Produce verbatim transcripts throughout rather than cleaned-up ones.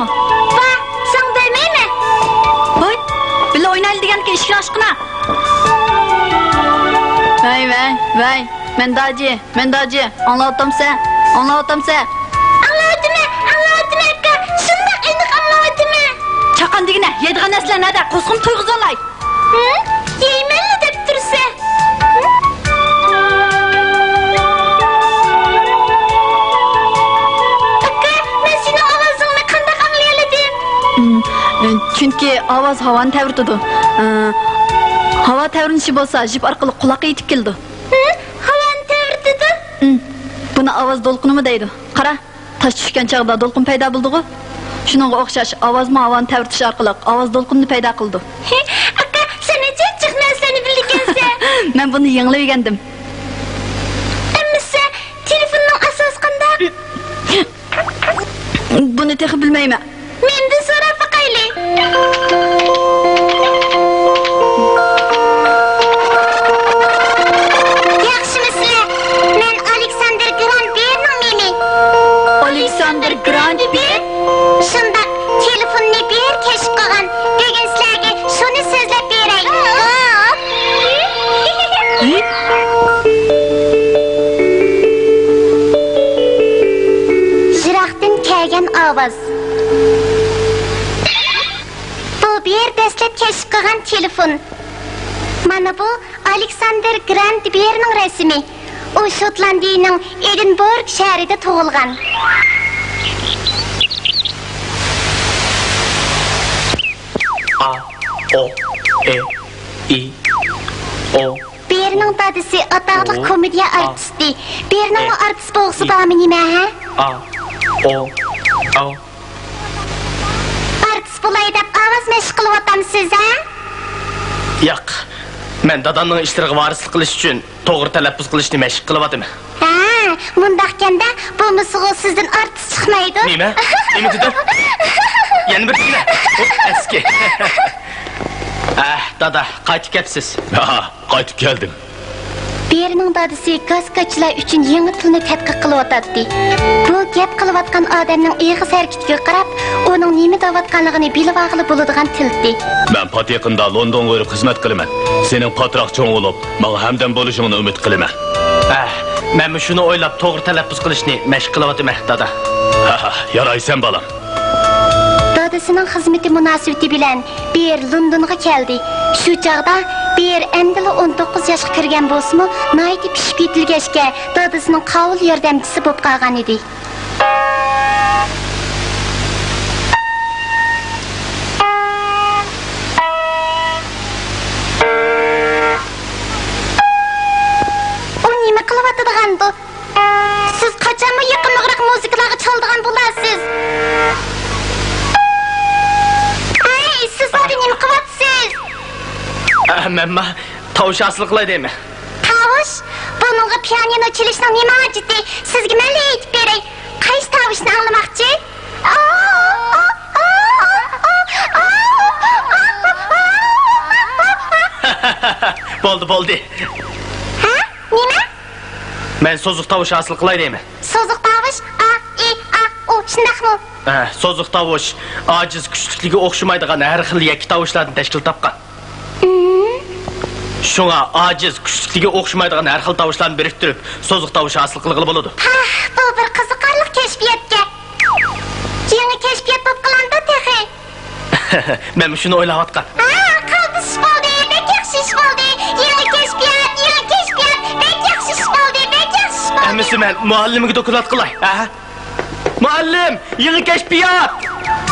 ۋاھ، ساڭا دەيمەيمەن. ھوي، بىللە ئوينايلى دېگەندىكىن ئىشىكنى ئاچقىنا. ۋەي، ۋەي، ۋەي، مەن داجى، مەن داجى، ئاڭلاۋاتامسەن؟ ئاڭلاۋاتامسەن؟ ئاڭلاۋاتىمەن، ئاڭلاۋاتىمەن ئاكا، شۇنداق ئېنىق ئاڭلاۋاتىمەن. چاققان دېگىنە، يەيدىغان نەرسىلەر نەدە؟ قورسىقىمنى تويغۇزۇۋالاي. ھە؟ يەيمەنلا دەپ تۇرسەن. ئاكا، مەن سېنىڭ ئاۋازىڭنى قانداق ئاڭلىيالىدىم؟ چۈنكى ئاۋاز ھاۋانى تەۋرىتىدۇ. ھاۋا تەۋرىنىشى بولسا ژىپ ئارقىلىق قۇلاققا يېتىپ كېلىدۇ. ھە؟ ھاۋانى تەۋرىتىدۇ؟ بۇنى ئاۋاز دولقۇنىمۇ دەيدۇ. قارا. تاش چۈشكەن چاغدا دولقۇن پەيدا بولىدىغۇ؟ شۇنىڭغا ئوخشاش، ئاۋازمۇ ھاۋانى تەۋرىتىش ئارقىلىق ئاۋاز دولقۇنىنى پەيدا قىلىدۇ. ھې، ئاكا، سەن ئەجەب جىق نەرسىلەرنى بىلىدىكەنسەن. مەن بۇنى يېڭىلا ئۆگەندىم. ئەمىسە، تېلېفوننىڭ ئاساسى قانداق؟ بۇنى تېخى بىلمەيمەن. مەندىن سوراپ باقايلى. ياخشىمۇسىلەر؟ مەن ئالېكساندىر گران بېرنىڭ مېمى. ئالېكساندىر گران بېر؟ شۇنداق، تېلېفوننى بېر كەشىپ قىلغان. بۈگۈن سىلەرگە شۇنى سۆزلەپ بېرەي. يىراقتىن كەلگەن ئاۋاز. بۇ بېر دەسلەپ كەشىپ قىلغان تېلېفون. مانا بۇ ئالېكساندېر گرانت بېرنىڭ رەسىمى. ئۇ شوتلاندىيىنىڭ ئېدىنبورگ شەھىرىدە تۇغۇلغان. ئا، ئو، ئې، ئى، ئو. بېرنىڭ دادىسى ئاتاقلىق كومېدىيە ئارتىستى. بېرنىڭمۇ ئارتىس بولغۇسى بارمۇ نېمە، ھە؟ ئا، ئو، ئاۋ. ئارتىس بولاي دەپ ئاۋاز مەشىق قىلىۋاتامسىز، ھە؟ ياق، مەن دادامنىڭ ئىشلىرىغا ۋارىسلىق قىلىش ئۈچۈن توغرا تەلەپپۇز قىلىشنى مەشىق قىلىۋاتىمەن. ھە، مۇنداقكەندە، بولمىسىغۇ سىزدىن ئارتىس چىقمايدۇ. نېمە؟ نېمە دېدىڭ؟ يەنە بىر دېگىنە. ئەسكى. ئەھ، دادا، قايتىپ كەپسىز. ھا، قايتىپ كەلدىم. بېرنىڭ دادىسى گاسكاچىلار ئۈچۈن يېڭى تىلنى تەتقىق قىلىۋاتاتتى. بۇ گەپ قىلىۋاتقان ئادەمنىڭ ئېغىز ھەرىكىتىگە قاراپ، ئۇنىڭ نېمە دەۋاتقانلىقىنى بىلىۋالغىلى بولىدىغان تىلدى. مەن پات يېقىندا لوندونغا بېرىپ خىزمەت قىلىمەن. سېنىڭ پاتراق چوڭ بولۇپ، ماڭا ھەمدەم بولۇشۇڭنى ئۈمىد قىلىمەن. ئەھ، مەنمۇ شۇنى ئويلاپ توغرا تەلەپپۇز قىلىشنى مەشىق قىلىۋاتىمەن، دادا. ھە، ھە، يارايسەن، بالام. دادىسىنىڭ خىزمىتى مۇناسىۋىتى بىلەن بېر لوندونغا كەلدى. شۇ چاغدا بېر ئەمدىلا ئون توققۇز ياشقا كىرگەن بولسىمۇ، ناھايىتى پىشىپ يېتىلگەچكە، دادىسىنىڭ قاۋۇل ياردەمچىسى بولۇپ قالغان ئىدى. ئۇ نېمە قىلىۋاتىدىغاندۇ؟ سىز قاچانمۇ يېقىملىقراق مۇزىكىلارغا چالىدىغان بولارسىز؟ ئەي، سىز ئۇدا نېمە قىلىۋاتىسىز؟ ئە، مەنما تاۋۇش ھاسىل قىلاي دەيمەن. تاۋۇش؟ بۇنىڭغا پىيانىنو چېلىشنىڭ نېمە ھاجىتى؟ سىزگە مەنلا ئېيتىپ بېرەي. قايسى تاۋۇشنى ئاڭلىماقچى؟ بولدى، بولدى. ھە؟ نېمە؟ مەن سوزۇق تاۋۇش ھاسىل قىلاي دەيمەن. سوزۇق تاۋۇش، ئا، ئى، ئا، ئۇ، شۇنداقمۇ؟ ھە، سوزۇق تاۋۇش ئاجىز، كۈچلۈكلىرىگە ئوخشىمايدىغان ھەر خىل يەككە تاۋۇشلاردىن تەشكىل تاپقان. ھىم. شۇڭا ئاجىز، كۈچلۈكلىرىگە ئوخشىمايدىغان ھەر خىل تاۋۇشلارنى بىرىكتۈرۈپ، سوزۇق تاۋۇش ھاسىل قىلغىلى بولىدۇ. ھە، بۇ بىر قىزىقارلىق كەشپىياتكەن. يېڭى كەشپىيات بولۇپ قالامدۇ تېخى؟ مەنمۇ شۇنى ئويلاۋاتقان. ھا، قالتىس ئىش بولدى، بەك ياخشى ئىش بولدى. يېڭى كەشپىيات، يېڭى كەشپىيات، بەك ياخشى ئىش بولدى، بەك ياخشى ئىش بولدى. ئەمىسە مەن مۇئەللىمگە دوكلات قىلاي، ھە؟ مۇئەللىم، يېڭى كەشپىيات!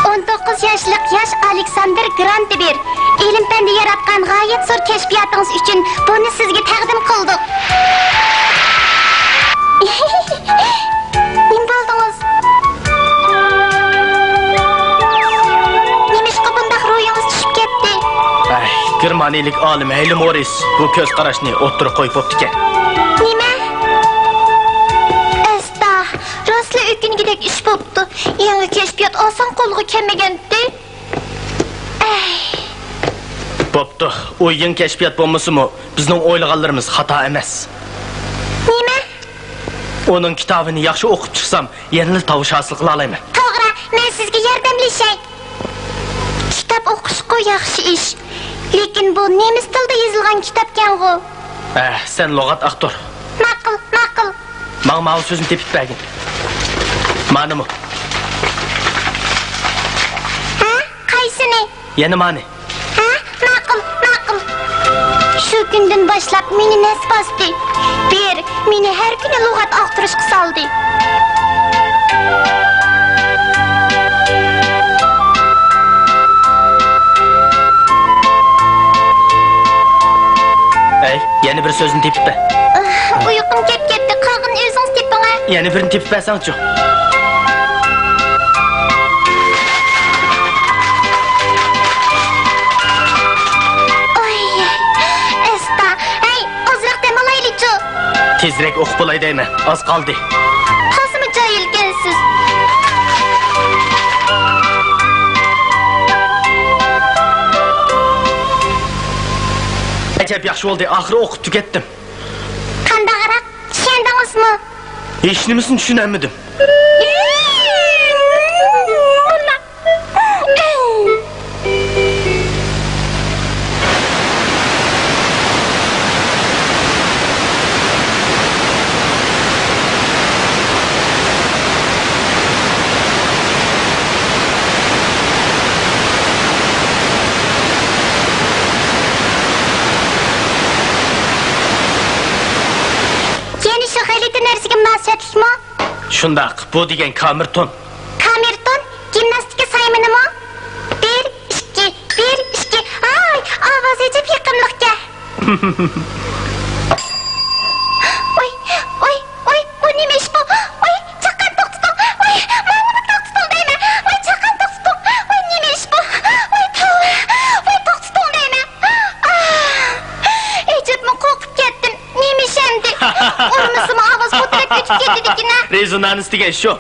ئون توققۇز ياشلىق ياش ئالېكساندىر گرانتبېر ئىلىم-پەندە ياراتقان غايەت زور كەشپىياتىڭىز ئۈچۈن بۇنى سىزگە تەقدىم قىلدۇق. نېمە بولدىڭىز؟ نېمىشقا بۇنداق روھىڭىز چۈشۈپ كەتتى؟ ئەي، گېرمانىيىلىك ئالىم ھەيلى موررىس بۇ كۆز قاراشنى ئوتتۇرىغا قويۇپ بوپتىكەن. نېمە؟ ئەستا، راستلا ئۆكۈنگۈدەك ئىش بوپتۇ. يېڭى كەشپىيات ئاسان قولغا كەلمىگەنتى. ئەي. بوپتۇ، ئۇ يېڭى كەشپىيات بولمىسىمۇ، بىزنىڭ ئويلىغانلىرىمىز خاتا ئەمەس. نېمە؟ ئۇنىڭ كىتابىنى ياخشى ئوقۇپ چىقسام، يەنىلا تاۋۇش ھاسىل قىلالايمەن. توغرا، مەن سىزگە ياردەملىشەي. كىتاب ئوقۇشقۇ ياخشى ئىش. لېكىن بۇ نېمىس تىلىدا يېزىلغان كىتابكەنغۇ؟ ھە، سەن لۇغەت ئاختۇر. ماقۇل، ماقۇل. ماڭا ماۋۇ سۆزنى تېپىپ بەرگىن. مانىمۇ؟ ھە؟ قايسىنى؟ يەنە مانى. ھە؟ ماقۇل، ماقۇل. شۇ كۈندىن باشلاپ مېنى نەس باستى. بېر مېنى ھەر كۈنى لۇغەت ئاختۇرۇشقا سالدى. ھەي، يەنە بىر سۆزنى تېپىپ بەر. ئاھ، ئۇيقۇم كەپ كەتتى، قالغىنىنى ئۆزىڭىز تېپىڭە. يەنە بىرنى تېپىپ بەرسەڭچۇ؟ ئاي، ئاستا. ھەي، ئازراق دەم ئالايلىچۇ. تېزرەك ئوقۇپ بولاي دەيمەن، ئاز قالدى. تازىمۇ جاھىلكەنسىز. ئەجەب ياخشى بولدى، ئاخىرى ئوقۇپ تۈگەتتىم. قانداقراق؟ چۈشەندىڭىزمۇ؟ ھېچنېمىسىنى چۈشىنەلمىدىم. يەنە شۇ غەلىتە نەرسىگە مۇناسىۋەتلىكمۇ؟ شۇنداق، بۇ دېگەن كامېرتون. كامېرتون؟ گىمناستىكا سايمىنىمۇ؟ بىر، ئىككى، بىر، ئىككى. ھاي، ئاۋازى ئەجەب يېقىملىقكەن. ۋاي، ۋاي، ۋاي، بۇ نېمە ئىش بۇ؟ ۋاي، چاققان توختىتىڭ. ۋاي، ماڭىمۇ توختىتىڭ دەيمەن. ۋاي، چاققان توختىتىڭ. ۋاي، نېمە ئىش بۇ؟ ۋاي، توۋا. ۋاي، توختىتىڭ دەيمەن. ئاھ، ئەجەبمۇ قورقۇپ كەتتىم. نېمە ئىش ئەمدى؟ ئۇرمىسىمۇ ئاۋاز بۇ تەرەپكە ئۆتۈپ كېتىدىكىن-ە. رېزونانس دېگەن شۇ.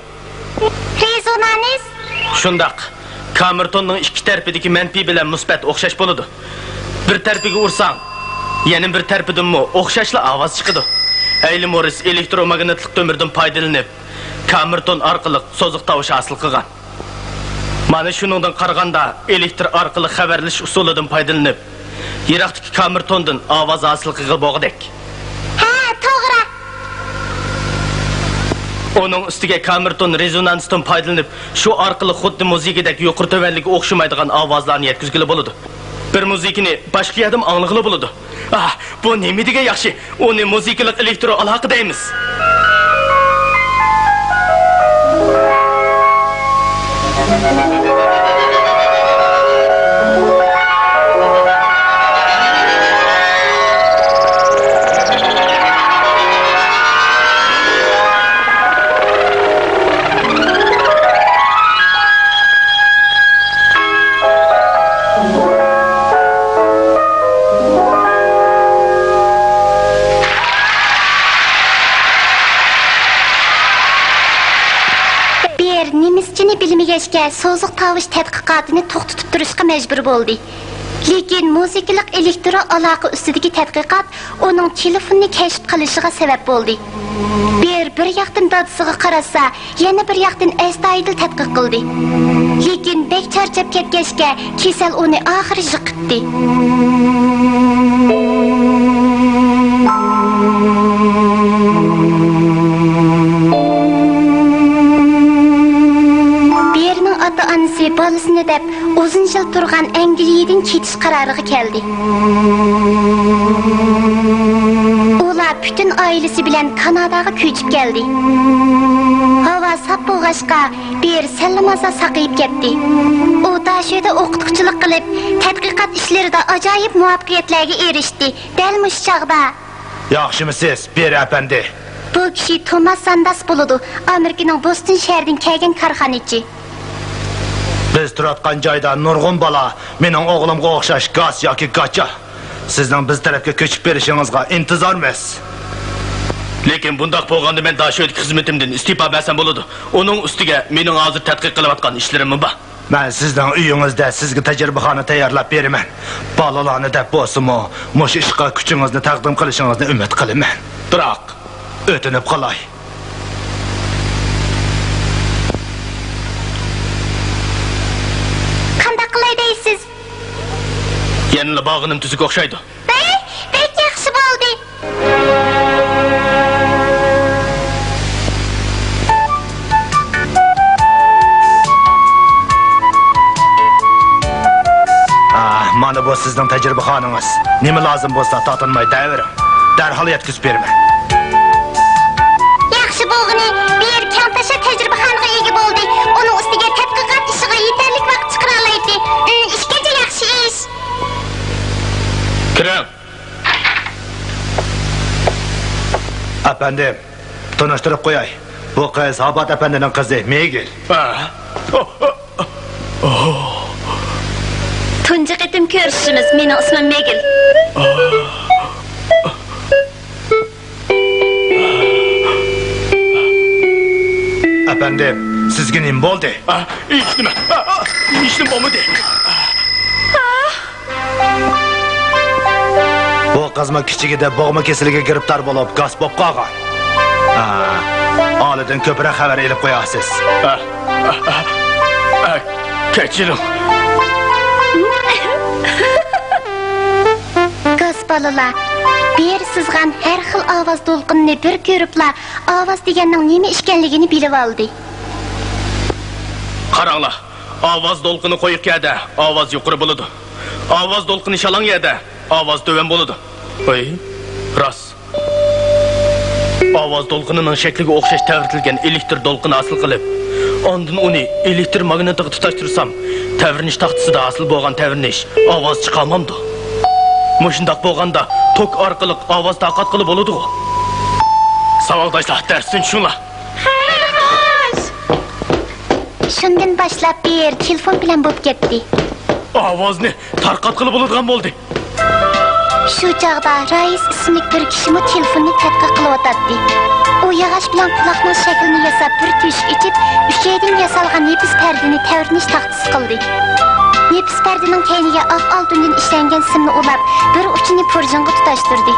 رېزونانس؟ شۇنداق. كامېرتوننىڭ ئىككى تەرىپىدىكى مەنپىي بىلەن مۇسبەت ئوخشاش بولىدۇ. بىر تەرىپىگە ئۇرساڭ، يەنە بىر تەرىپىدىنمۇ ئوخشاشلا ئاۋاز چىقىدۇ. ھەيلى موررىس ئېلېكتروماگنىتلىق تۆمۈردىن پايدىلىنىپ، كامېرتون ئارقىلىق سوزۇق تاۋۇش ھاسىل قىلغان. مانا شۇنىڭدىن قارىغاندا، ئېلېكتر ئارقىلىق خەۋەرلىشىش ئۇسۇلىدىن پايدىلىنىپ، يىراقتىكى كامېرتوندىن ئاۋاز ھاسىل قىلغىلى بولغۇدەك. ھە، توغرا. ئۇنىڭ ئۈستىگە كامېرتون رېزونانستىن پايدىلىنىپ، شۇ ئارقىلىق خۇددى مۇزىكىدەك يۇقىرى تۆۋەنلىكى ئوخشىمايدىغان ئاۋازلارنى يەتكۈزگىلى بولىدۇ. بىر مۇزىكىنى باشقا يەردىمۇ ئاڭلىغىلى بولىدۇ. ئاھ، بۇ نېمە دېگەن ياخشى! ئۇنى مۇزىكىلىق ئېلېكترو ئالاقە دەيمىز. بېر نېمىسچىنى بىلمىگەچكە، سوزۇق تاۋۇش تەتقىقاتىنى توختىتىپ تۇرۇشقا مەجبۇر بولدى. لېكىن مۇزىكىلىق ئېلېكترو ئالاقە ئۈستىدىكى تەتقىقات ئۇنىڭ تېلېفوننى كەشىپ قىلىشىغا سەۋەب بولدى. بېر بىر ياقتىن دادىسىغا قاراتسا، يەنە بىر ياقتىن ئەستايىدىل تەتقىق قىلدى. لېكىن بەك چارچاپ كەتكەچكە، كېسەل ئۇنى ئاخىرى يىقىتتى. بېرنىڭ ئاتا-ئانىسى بالىسىنى دەپ ئۇزۇن يىل تۇرغان ئەنگلىيەدىن كېتىش قارارىغا كەلدى. ئۇلار پۈتۈن ئائىلىسى بىلەن كاناداغا كۆچۈپ كەلدى. ھاۋا ساپ بولغاچقا، بېر سەللىمازا ساقىيىپ كەتتى. ئۇ داشۆدە ئوقۇتقۇچىلىق قىلىپ، تەتقىقات ئىشلىرىدا ئاجايىپ مۇۋەپپەقىيەتلەرگە ئېرىشتى. دەل مۇشۇ چاغدا. ياخشىمۇسىز، بېر ئەپەندى؟ بۇ كىشى توماس سانداس بولىدۇ، ئامېرىكىنىڭ بوستون شەھىرىدىن كەلگەن كارخانىچى. بىز تۇرۇۋاتقان جايدا نۇرغۇن بالا مېنىڭ ئوغلۇمغا ئوخشاش گاس ياكى گاچا. سىزنىڭ بىز تەرەپكە كۆچۈپ بېرىشىڭىزغا ئىنتىزارمىز. لېكىن بۇنداق بولغاندا مەن داشۆدىكى خىزمىتىمدىن ئىستېپا بەرسەم بولىدۇ. ئۇنىڭ ئۈستىگە مېنىڭ ھازىر تەتقىق قىلىۋاتقان ئىشلىرىممۇ بار. مەن سىزنىڭ ئۆيىڭىزدە سىزگە تەجرىبىخانا تەييارلاپ بېرىمەن. بالىلارنى دەپ بولسىمۇ، مۇشۇ ئىشقا كۈچىڭىزنى تەقدىم قىلىشىڭىزنى ئۈمىد قىلىمەن. بىراق، ئۆتۈنۈپ قالاي. يەنىلا بارغىنىم تۈزۈك ئوخشايدۇ. بەك، بەك ياخشى بولدى. ئاھ، مانا بۇ سىزنىڭ تەجرىبىخانىڭىز. نېمە لازىم بولسا تارتىنماي دەۋېرىڭ. دەرھال يەتكۈزۈپ بېرىمەن. ياخشى بولغىنى، بىر كەڭتاشا تەجرىبىخانىغا ئىگە بولدى. ئۇنىڭ ئۈستىگە تەتقىقات ئىشىغا يېتەرلىك ۋاقىت چىقىرالايتتى. ئىم، ئىككىنچى ياخشى ئىش. كىرىڭ. ئەپەندىم، تونۇشتۇرۇپ قوياي. بۇ قىز ھابات ئەپەندىنىڭ قىزى، مېگىل. ئا. تۇنجى قېتىم كۆرۈشۈشىمىز. مېنىڭ ئىسمىم مېگىل. ئەپەندىم، سىزگە نېمە بولدى؟ ئا، ھېچنېمە. ئا، ئا، ھېچنېمە بولمىدى. بۇ قىزمۇ كىچىكىدە بوغما كېسىلىگە گىرىپتار بولۇپ، گاس بولۇپ قالغان. ئا، ئالىدىن كۆپرەك خەۋەر ئېلىپ قويارسىز. ئا، ئا، ئا، ئا، كەچۈرۈڭ. گاس بالىلار، بېرى سىزغان ھەر خىل ئاۋاز دولقۇنىنى بىر كۆرۈپلا، ئاۋاز دېگەننىڭ نېمە ئىكەنلىكىنى بىلىۋالدى. قاراڭلار، ئاۋاز دولقۇنى قويۇق يەردە ئاۋاز يۇقىرى بولىدۇ. ئاۋاز دولقۇنى شالاڭ يەردە ئاۋاز تۆۋەن بولىدۇ. ھەي، راست. ئاۋاز دولقۇنىنىڭ شەكلىگە ئوخشاش تەۋرىتىلگەن ئېلېكتر دولقۇنى ھاسىل قىلىپ، ئاندىن ئۇنى ئېلېكتر ماگنىتىغا تۇتاشتۇرسام، تەۋرىنىش تاختىسىدا ھاسىل بولغان تەۋرىنىش ئاۋاز چىقارمامدۇ؟ مۇشۇنداق بولغاندا، توك ئارقىلىق ئاۋاز تارقاتقىلى بولىدىغۇ؟ ساۋاقداشلار، دەرستىن چۈشۈڭلار. شۇندىن باشلاپ بېرى تېلېفون بىلەن بولۇپ كەتتى. ئاۋازنى تارقاتقىلى بولىدىغان بولدى. شۇ چاغدا رايىس ئىسىملىك بىر كىشىمۇ تېلېفوننى تەتقىق قىلىۋاتاتتى. ئۇ ياغاچ بىلەن قۇلاقنىڭ شەكلىنى ياساپ، بىر تۆشۈك ئېچىپ، ئۈچەيدىن ياسالغان نېپىز پەردىنى تەۋرىنىش تاختىسى قىلدى. نېپىز پەردىنىڭ كەينىگە ئاق ئالتۇندىن ئىشلەنگەن سىمنى ئۇلاپ، بىر ئۇچىنى پۇرژىنغا تۇتاشتۇردى.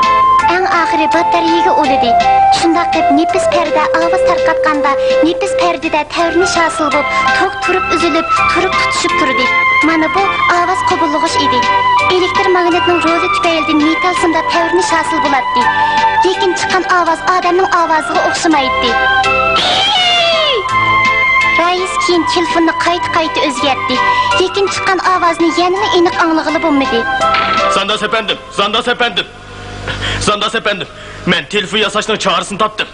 ئەڭ ئاخىرى باتارېيىگە ئۇلىدى. شۇنداق قىلىپ، نېپىز پەردە ئاۋاز تارقاتقاندا، نېپىز پەردىدە تەۋرىنىش ھاسىل بولۇپ، توك تۇرۇپ ئۈزۈلۈپ، تۇرۇپ تۇتىشىپ تۇردى. مانا بۇ ئاۋاز قوبۇللىغۇچ ئىدى. ئېلېكتر ماگنىتنىڭ رولى تۈپەيلىدىن مېتال سىمدا تەۋرىنىش ھاسىل بولاتتى. لېكىن چىققان ئاۋاز ئادەمنىڭ ئاۋازىغا ئوخشىمايتتى. رايىس كېيىن تېلېفوننى قايتا-قايتا ئۆزگەرتتى. لېكىن چىققان ئاۋازنى يەنىلا ئېنىق ئاڭلىغىلى بولمىدى. زانداس ئەپەندىم، زانداس ئەپەندىم، زانداس ئەپەندىم، مەن تېلېفون ياساشنىڭ چارىسىنى تاپتىم.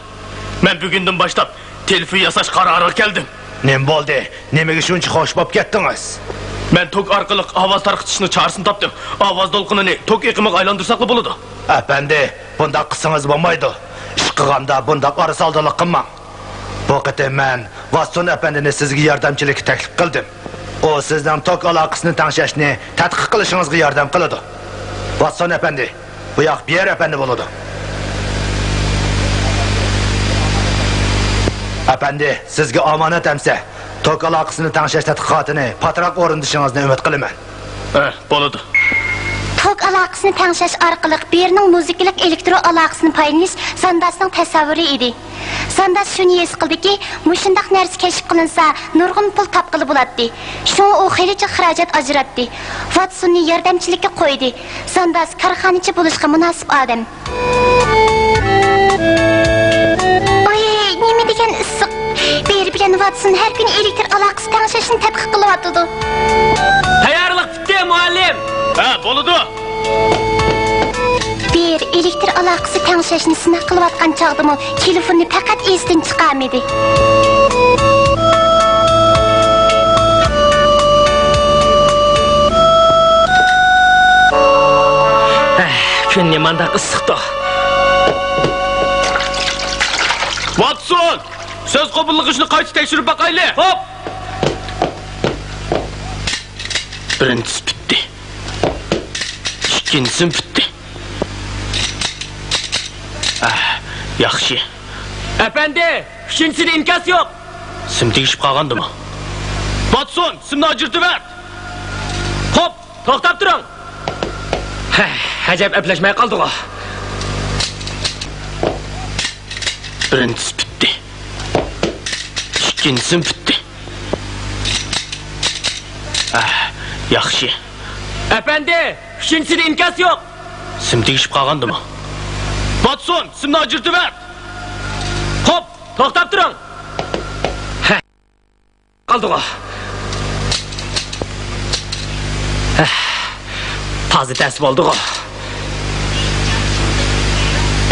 مەن بۈگۈندىن باشلاپ تېلېفون ياساش قارارىغا كەلدىم. نېمە بولدى؟ نېمىگە شۇنچە خوش بولۇپ كەتتىڭىز؟ مەن توك ئارقىلىق ئاۋاز تارقىتىشنىڭ چارىسىنى تاپتىم. ئاۋاز دولقۇنىنى توك ئېقىمىغا ئايلاندۇرساقلا بولىدۇ. ئەپەندى، بۇنداق قىلسىڭىز بولمايدۇ. ئىش قىلغاندا بۇنداق ئارىسالدىلىق قىلماڭ. بۇ قېتىم مەن ۋاتسون ئەپەندىنى سىزگە ياردەمچىلىككە تەكلىپ قىلدىم. ئۇ سىزنىڭ توك ئالاقىسىنى تەڭشەشنى تەتقىق قىلىشىڭىزغا ياردەم قىلىدۇ. ۋاتسون ئەپەندى، بۇ ياق بىيەر ئەپەندى بولىدۇ. ئەپەندى، سىزگە ئامانەت ئەمسە، توك ئالاقىسىنى تەڭشەش تەتقىقاتىنى پاتراق ئورۇندىشىڭىزنى ئۈمىد قىلىمەن. ئە، بولىدۇ. توك ئالاقىسىنى تەڭشەش ئارقىلىق بىرنىڭ مۇزىكىلىق ئېلېكترو ئالاقىسىنى پايدىلىنىش زانداسنىڭ تەسەۋۋۇرى ئىدى. زانداس شۇنى ھېس قىلدىكى، مۇشۇنداق نەرسە كەشىپ قىلىنسا، نۇرغۇن پۇل تاپقىلى بولاتتى. شۇڭا ئۇ خېلىچە خىراجەت ئاجراتتى. ۋاتسوننى ياردەمچىلىككە قويدى. زانداس كارخانىچى بولۇشقا مۇناسىپ ئادەم. ئوي، نېمە دېگەن ئىسسىق! بېرى بىلەن ۋاتسون ھەر كۈنى ئېلېكتر ئالاقىسى تەڭشەشنى تەتقىق قىلىۋاتىدۇ. تەييارلىق پۈتتى، مۇئەللىم! ھە، بولىدۇ. بېرى ئېلېكتر ئالاقىسى تەڭشەشنى سىناق قىلىۋاتقان چاغدىمۇ تېلېفوننى پەقەت ئېسىدىن چىقارمىدى. ئەھ، كۈن نېمانداق ئىسسىقتۇ. ۋاتسون! سۆز قوبۇللىغۇچنى قايتا تەكشۈرۈپ باقايلى. خوپ! بىرىنچىسى پۈتتى. ئىككىنچىسىمۇ پۈتتى. ئەھ، ياخشى. ئەپەندى، ئۈچىنچىسىدە ئىنكاس يوق. سىم تېگىشىپ قالغاندىمۇ؟ ۋاتسون، سىمنى ئاجرىتىۋەت. خوپ، توختاپ تۇرۇڭ. ھە، ئەجەب ئەپلەشمەي قالدىغۇ. بىرىنچىسى پۈتتى. ئىككىنچىسىمۇ پۈتتى. ئەھ، ياخشى. ئەپەندى، ئۈچىنچىسىدە ئىنكاس يوق. سىم تېگىشىپ قالغاندىمۇ؟ ۋاتسون، سىمنى ئاجرىتىۋەت! خوپ، توختاپ تۇرۇڭ! ھە. قالدىغۇ. ھە. تازا تەس بولدىغۇ.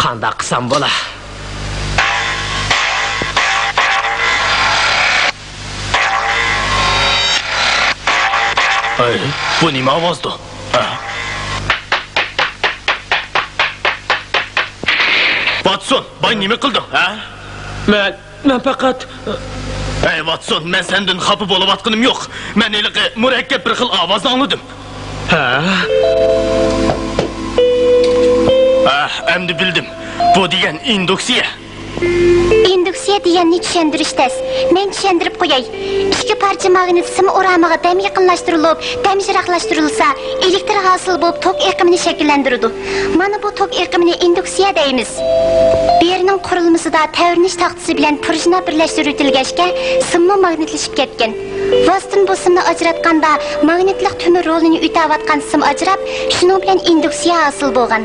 قانداق قىلسام بولا؟ ئەي، بۇ نېمە ئاۋازدۇ؟ ۋاتسون، باي، نېمە قىلدىڭ، ھە؟ مەن، مەن پەقەت. ئەي، ۋاتسون، مەن سەندىن خاپا بولۇۋاتقىنىم يوق. مەن ھېلىقى مۇرەككەپ بىر خىل ئاۋازنى ئاڭلىدىم. ھە؟ ھە، ئەمدى بىلدىم. بۇ دېگەن ئىندۇكسىيە. ئىندۇكسىيە دېگەننى چۈشەندۈرۈش تەس. مەن چۈشەندۈرۈپ قوياي. ئىككى پارچە ماگنىت سىم ئورامىغا دەم يېقىنلاشتۇرۇلۇپ، دەم يىراقلاشتۇرۇلسا، ئېلېكتر ھاسىل بولۇپ، توك ئېقىمىنى شەكىللەندۈرىدۇ. مانا بۇ توك ئېقىمىنى ئىندۇكسىيە دەيمىز. بېرنىڭ قۇرۇلمىسىدا تەۋرىنىش تاختىسى بىلەن پۇرژنا بىرلەشتۈرۈۋېتىلگەچكە، سىممۇ ماگنىتلىشىپ كەتكەن. ۋاتسون بۇ سىمنى ئاجراتقاندا، ماگنىتلىق تۈمۈر رولىنى ئۆتەۋاتقان سىم ئاجراپ، شۇنىڭ بىلەن ئىندۇكسىيە ھاسىل بولغان.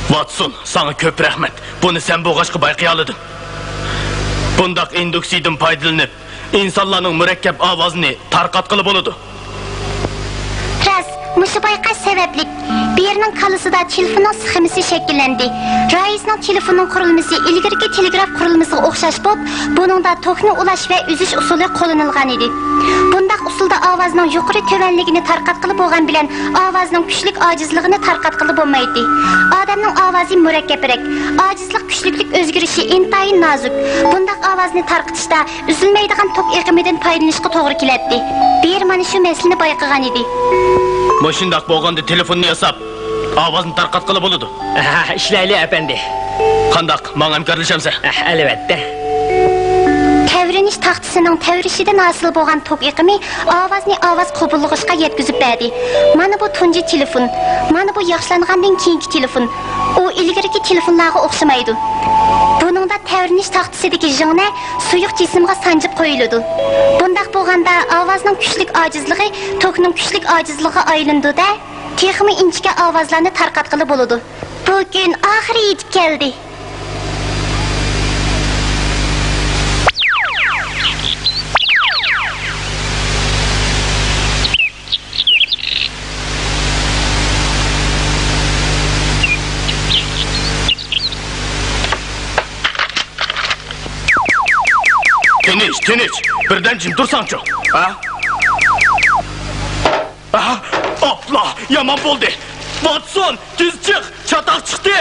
ۋاتسون، ساڭا كۆپ رەھمەت. بۇنى سەن بولغاچقا بايقىيالىدىم. بۇنداق ئىندۇكسىيىدىن پايدىلىنىپ، ئىنسانلارنىڭ مۇرەككەپ ئاۋازىنى تارقاتقىلى بولىدۇ. راست، مۇشۇ بايقاش سەۋەبلىك، بېرنىڭ كاللىسىدا تېلېفوننىڭ سخېمىسى شەكىللەندى. رايسنىڭ تېلېفوننىڭ قۇرۇلمىسى ئىلگىرىكى تېلېگراف قۇرۇلمىسىغا ئوخشاش بولۇپ، بۇنىڭدا توكنى ئۇلاش ۋە ئۈزۈش ئۇسۇلى قوللىنىلغانىدى. بۇنداق ئۇسۇلدا ئاۋازنىڭ يۇقىرى تۆۋەنلىكىنى تارقاتقىلى بولغان بىلەن، ئاۋازنىڭ كۈچلۈك ئاجىزلىقىنى تارقاتقىلى بولمايتتى. ئادەمنىڭ ئاۋازى مۇرەككەپرەك. ئاجىزلىق كۈچلۈكلۈك ئۆزگىرىشى ئىنتايىن نازۇك. بۇنداق ئاۋازنى تارقىتىشتا ئۈزۈلمەيدىغان توك ئېقىمىدىن پايدىلىنىشقا توغرا كېلەتتى. بېر مانا شۇ مەسىلىنى بايقىغانىدى. مۇشۇنداق بولغاندا تېلېفوننى ياساپ، ئاۋازنى تارقاتقىلى بولىدۇ. ھە، ئىشلەيلى، ئەپەندى. قانداق، ماڭا ھەمكارلىشامسەن؟ ھە، ئەلۋەتتە. تەۋرىنىش تاختىسىنىڭ تەۋرىشىدىن ھاسىل بولغان توك ئېقىمى ئاۋازنى ئاۋاز قوبۇللىغۇچقا يەتكۈزۈپ بەردى. مانا بۇ تۇنجى تېلېفون. مانا بۇ ياخشىلانغاندىن كېيىنكى تېلېفون. ئۇ ئىلگىرىكى تېلېفونلارغا ئوخشىمايدۇ. بۇنىڭدا تەۋرىنىش تاختىسىدىكى ژىڭنە سۇيۇق جىسىمغا سانجىپ قويۇلىدۇ. بۇنداق بولغاندا ئاۋازنىڭ كۈچلۈك ئاجىزلىقى توكنىڭ كۈچلۈك ئاجىزلىقىغا ئايلىنىدۇ-دە، تېخىمۇ ئىنچىكە ئاۋازلارنى تارقاتقىلى بولىدۇ. بۇ كۈن ئاخىرى يېتىپ كەلدى. تىنچ، تىنچ. بىردەم جىم تۇرساڭچۇ. ھە؟ ئاھ، ئاپلا، يامان بولدى. ۋاتسون، تېز چىق، چاتاق چىقتى.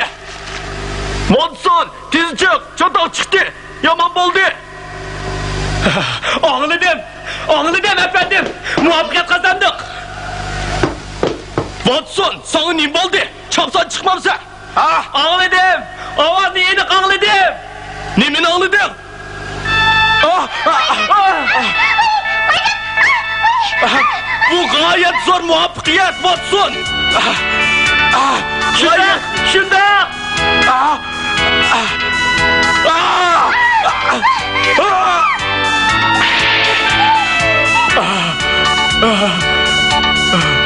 ۋاتسون، تېز چىق، چاتاق چىقتى. يامان بولدى. ئاڭلىدىم، ئاڭلىدىم، ئەپەندىم. مۇۋەپپەقىيەت قازاندۇق. ۋاتسون، ساڭا نېمە بولدى؟ چاپسان چىقمامسەن؟ ھە؟ ئاڭلىدىم. ئاۋازنى ئېنىق ئاڭلىدىم. نېمىنى ئاڭلىدىڭ؟ ئاھ! بۇ غايەت زور مۇۋەپپەقىيەت، ۋاتسون! شۇنداق، شۇنداق!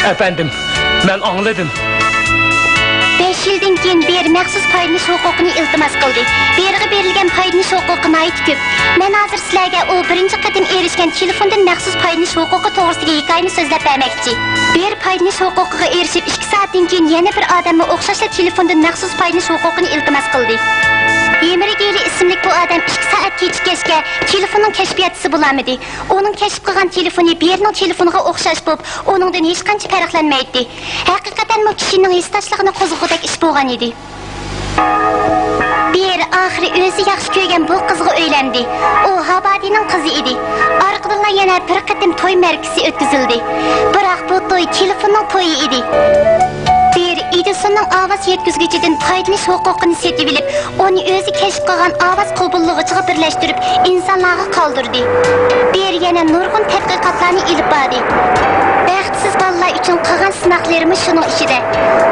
ئەپەندىم، مەن ئاڭلىدىم. بەش يىلدىن كېيىن بېر مەخسۇس پايدىلىنىش ھوقۇقىنى ئىلتىماس قىلدى. بېرغا بېرىلگەن پايدىلىنىش ھوقۇقى ناھايىتى كۆپ. مەن ھازىر سىلەرگە ئۇ بىرىنچى قېتىم ئېرىشكەن تېلېفوندىن مەخسۇس پايدىلىنىش ھوقۇقى توغرىسىدىكى ھېكايىنى سۆزلەپ بەرمەكچى. بېر پايدىلىنىش ھوقۇقىغا ئېرىشىپ ئىككى سائەتتىن كېيىن يەنە بىر ئادەممۇ ئوخشاشلا تېلېفوندىن مەخسۇس پايدىلىنىش ھوقۇقىنى ئىلتىماس قىلدى. ھېمرى گېرى ئىسىملىك بۇ ئادەم ئىككى سائەت كېچىككەچكە تېلېفوننىڭ كەشپىياتچىسى بولالمىدى. ئۇنىڭ كەشىپ قىلغان تېلېفونى بېرنىڭ تېلېفونىغا ئوخشاش بولۇپ، ئۇنىڭدىن ھېچقانچە پەرقلەنمەيتتى. ھەقىقەتەنمۇ كىشىنىڭ ھېسداشلىقىنى قوزغىغۇدەك ئىش بولغان ئىدى. بېر ئاخىرى ئۆزى ياخشى كۆرگەن بۇ قىزغا ئۆيلەندى. ئۇ ھابادىنىڭ قىزى ئىدى. ئارقىدىنلا يەنە بىر قېتىم توي مەرىكىسى ئۆتكۈزۈلدى. بىراق بۇ توي تېلېفوننىڭ تويى ئىدى. بېر ئېدىسوننىڭ ئاۋاز يەتكۈزگۈچىدىن پايدىلىنىش ھوقۇقىنى سېتىۋېلىپ، ئۇنى ئۆزى كەشىپ قىلغان ئاۋاز قوبۇللىغۇچىغا بىرلەشتۈرۈپ، ئىنسانلارغا قالدۇردى. بېر يەنە نۇرغۇن تەتقىقاتلارنى ئېلىپ باردى. بەختسىز بالىلار ئۈچۈن قىلغان سىناقلىرىمۇ شۇنىڭ ئىچىدە.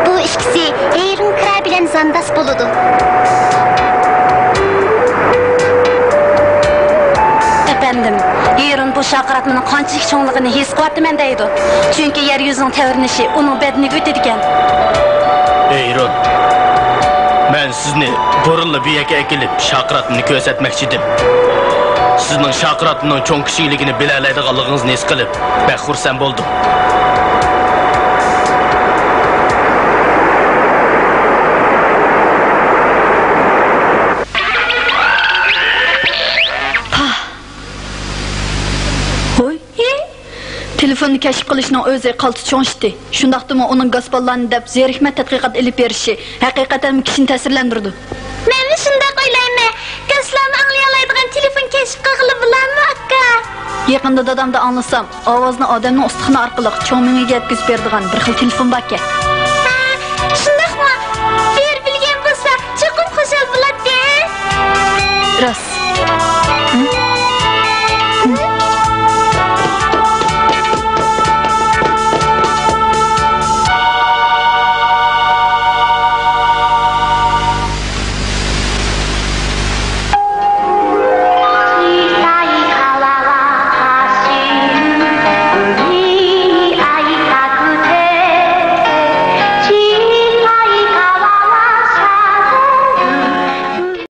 بۇ ئىككىسى ھېيرونكرا بىلەن زانداس بولىدۇ. ئەپەندىم، چوڭلۇقىنى ھېس قىلىۋاتىمەن دەيدۇ. چۈنكى يەر يۈزىنىڭ تەۋرىنىشى ئۇنىڭ بەدىنىگە ئۆتىدىكەن. ئېيرون، مەن سىزنى بۇرۇنلا بۇ يەرگە ئەكېلىپ، شاكراتنى كۆرسەتمەكچىدىم. سىزنىڭ شاكراتنىڭ چوڭ كىچىكلىكىنى بىلەلەيدىغانلىقىڭىزنى ھېس قىلىپ، بەك خۇرسەن بولدۇم. ھوي! تېلېفوننى كەشىپ قىلىشنىڭ ئۆزى قالتىس چوڭ ئىشتى. شۇنداقتىمۇ ئۇنىڭ گاز باللارنى دەپ زېرىكمەي تەتقىقات ئېلىپ بېرىشى ھەقىقەتەنمۇ كىشىنى تەسىرلەندۈرىدۇ. مەنمۇ شۇنداق ئويلايمەن. گاز باللارنى ئاڭلىيالايدىغان تېلېفون كەشىپ قىلغىلى بولامدۇ، ئاكا؟ يېقىندا دادامدىن ئاڭلىسام، ئاۋازنى ئادەمنىڭ ئۇستىخىنى ئارقىلىق چوڭ مېڭىگە يەتكۈزۈپ بېرىدىغان بىر خىل تېلېفون باركەن.